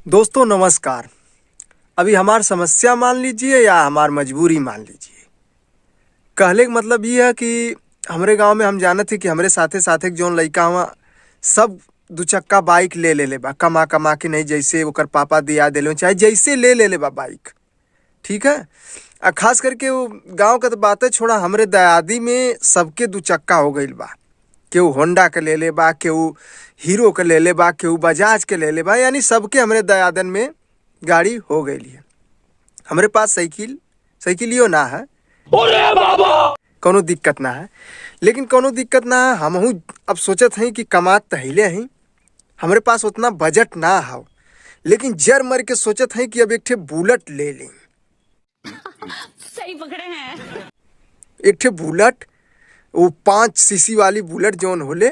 दोस्तों नमस्कार। अभी हमार समस्या मान लीजिए या हमार मजबूरी मान लीजिए। कहले के मतलब ये है कि हमरे गांव में हम जानत ही कि हमरे साथे साथे के जौन लइका हवा सब दू चक्का बाइक ले ले बा, कमा कमा के नहीं, जैसे ओकर पापा दिया दिले चाहे जैसे ले ले बा बाइक, ठीक है। आ खास करके वो गांव का तो बातें छोड़ा, हमरे दयादी में सबके दू चक्का हो गईल बा। केहू होंडा के ले ले बा, केहू हीरो के ले ले बा, केहू बजाज के ले ले बा, यानी सबके हमरे दयादन में गाड़ी हो गई है। हमरे पास साइकिल साइकिलियो ना है, कोनो दिक्कत ना है, लेकिन कोनो दिक्कत ना है। हमहू अब सोचत हई कि कमात तहिले हई, हमरे पास उतना बजट ना हो, लेकिन जर मर के सोचत हई कि अब एक ठे बुलेट ले ली, सही पकड़े हैं। एक ठे बुलेट, वो 5 सीसी वाली बुलेट जौन होले,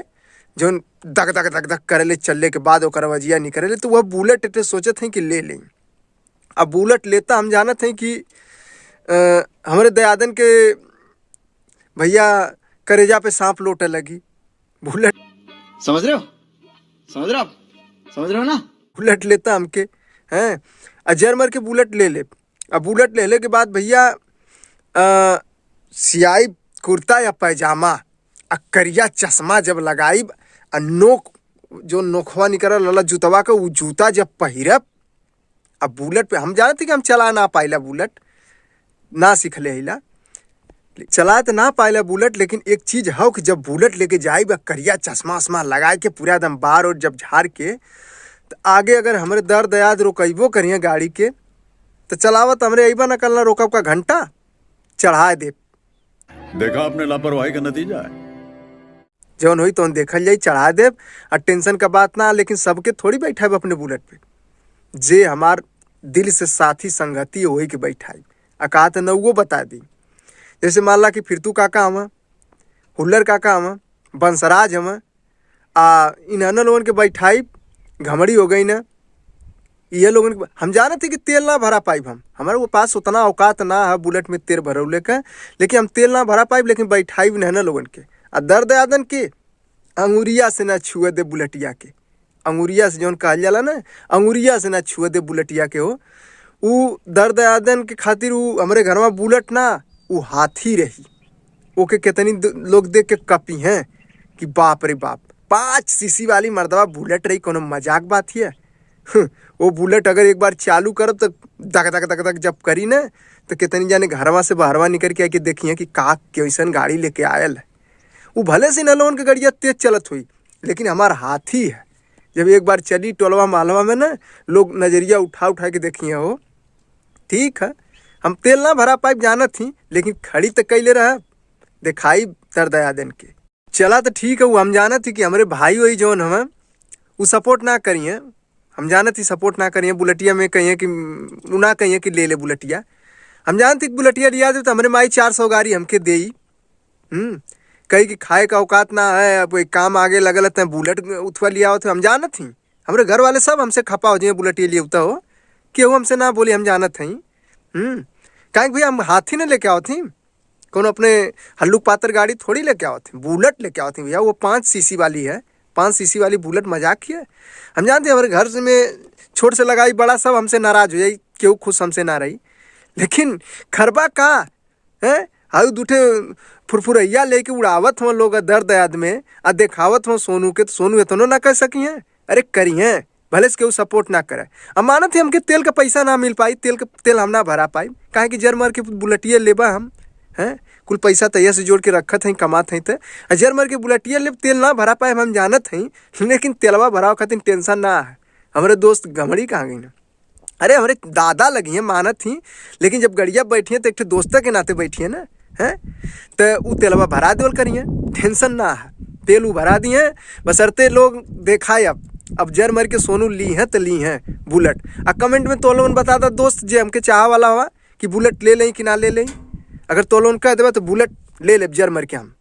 जौन दग दग दग दग करेले चलने के बाद ओकर वजिया निकले, तो वह बुलेट एक ठे सोचत हई कि ले ली। अब बुलेट लेता हम जानत हई कि हमरे दयादन के भैया करेजा पे सांप लोटे लगी। बुलेट समझ रहे हो, समझ रहे हो आप, समझ रहे हो ना। बुलेट लेता हमके हैं अजर मर के बुलेट ले ले। अब बुलेट ले ले के बाद भैया सियाई कुर्ता या पैजामा आ करिया चश्मा जब लगाईब आ नोक जो नोखवा निकल लला जूतवा का, वो जूता जब पहिरब आ बुलेट पे, हम जानते कि हम चला ना पाइला बुलेट, ना सीखले हिला चला तो ना पाइला बुलेट, लेकिन एक चीज़ हो कि जब बुलेट लेके जाइब आ करिया चश्मा उश्मा लगाए के पूरा एकदम बार और जब झाड़ के, तो आगे अगर हमरे दर्द याद रोकबो करिए गाड़ी के, तो चलावत हमरे अइबा ना करना, रोकब का घंटा चढ़ा दे। देखा आपने लापरवाही का नतीजा है। जौन होई तौन देखल जाई, चढ़ा देब आ टेंशन का बात ना। लेकिन सबके थोड़ी बैठाब अपने बुलेट पे, जे हमार दिल से साथी संगति होई के बैठाई। आ कहा तो नौगो बता दी, जैसे मान ला कि फिरतू काका हवा, हुल्लर काका हवा, बंसराज हवा, आ इन लोगन के बैठाई, घमड़ी हो गई ना, ये लोगन के हम जानते कि तेल ना भरा पाइब हम, हमारे वो पास उतना औकात ना है बुलेट में तेल भरौले के, लेकिन हम तेल ना भरा पाइब, लेकिन बैठाइब नहना लोगन के। आ दर्द आदन के अंगुरिया से ना छुए दे बुलेटिया के, अंगुरिया से जौन कहल जाला ना, अंगुरिया से ना छुए दे बुलेटिया के हो, उ दर्द आदन के खातिर उ हमरे घरवा बुलेट ना, उ हाथी रही। ओके कितनी लोग देख के कपी हैं कि बाप रे बाप, 5 सीसी वाली मर्दवा बुलेट रही, कोनो मजाक बात है। वो बुलेट अगर एक बार चालू करब तो दग दग दग दग जब करी ना, तो कितनी जाने घरवा से बाहरवा निकल के आके देखिए कि का कैसन गाड़ी लेके आयल है। वो भले से न लोगन के गाड़िया तेज चलत हुई, लेकिन हमार हाथी है, जब एक बार चली टोलवा मालवा में ना, लोग नजरिया उठा उठा के देखिए हो। ठीक है, हम तेल ना भरा पाइप जानत थी, लेकिन खड़ी तो कैले रहा दिखाई तर दया दिन के चला तो ठीक है। वो हम जानत थी कि हमारे भाई वही जौन हमें वो सपोर्ट ना करिए, हम जानत ही सपोर्ट ना करिए बुलेटिया में, कहिए कि उ ना कहिए कि ले ले बुलेटिया। हम जानत ही कि बुलेटिया लिया दे तो हमारे माई 400 गाड़ी हमके देई, कही कि खाए का औकात ना है, अब एक काम आगे लगल है बुलेट उठवा लिया होते। हम जानत ही हमारे घर वाले सब हमसे खपा हो जाए बुलेटिया लिए उता हो, केहू हमसे ना बोली, हम जानत हई। काहे कि भैया हम हाथी ना लेके आवत ही, कोनो अपने हल्लुक पातर गाड़ी थोड़ी लेके आवत ही, बुलेट लेके आवत ही भैया। वो 5 सीसी वाली है, 5 सीसी वाली बुलेट मजाक ही है। हम जानते हैं हमारे घर से में छोट से लगाई बड़ा सब हमसे नाराज हो जाई, केहू खुश हमसे ना रही, लेकिन खरबा का है हाउ दूठे फुरफुरैया लेके उड़ावत हुआ लोग दर्द याद में आ देखावत हुआ सोनू के, तो सोनू इतनो ना कर सकी हैं। अरे करी हैं भले से केहू सपोर्ट ना करे। अब मानत ही हमके तेल का पैसा ना मिल पाई, तेल का तेल हम ना भरा पाई, काहे कि जर मर के बुलेटिया लेबा हम हैं, कुल पैसा तैयार से जोड़ के रखत हई, कमात हई, तो जर मर के बुलेटिया ले तेल ना भरा पाए हम जानत हई, लेकिन तेलवा भराव खातिर टेंशन ना है। हमारे दोस्त गमड़ी कहाँ गई ना, अरे हमारे दादा लगी हैं मानत ही, लेकिन जब गड़िया बैठी हैं तो एक ठे दोस्त के नाते बैठी है ना, हैं तो उ तेलवा भरा देवल करिए, टेंशन ना है, तेल उ भरा दिए बसरते लोग देखाए। अब जर मर के सोनू ली हैं तो ली हैं बुलेट। आ कमेंट में तो लोगन बता दा दोस्त जे हमके चाह वाला हुआ कि बुलेट ले लें कि ना ले लें, अगर तो लोगन कह देवा तो बुलेट ले ले जर मर के हम।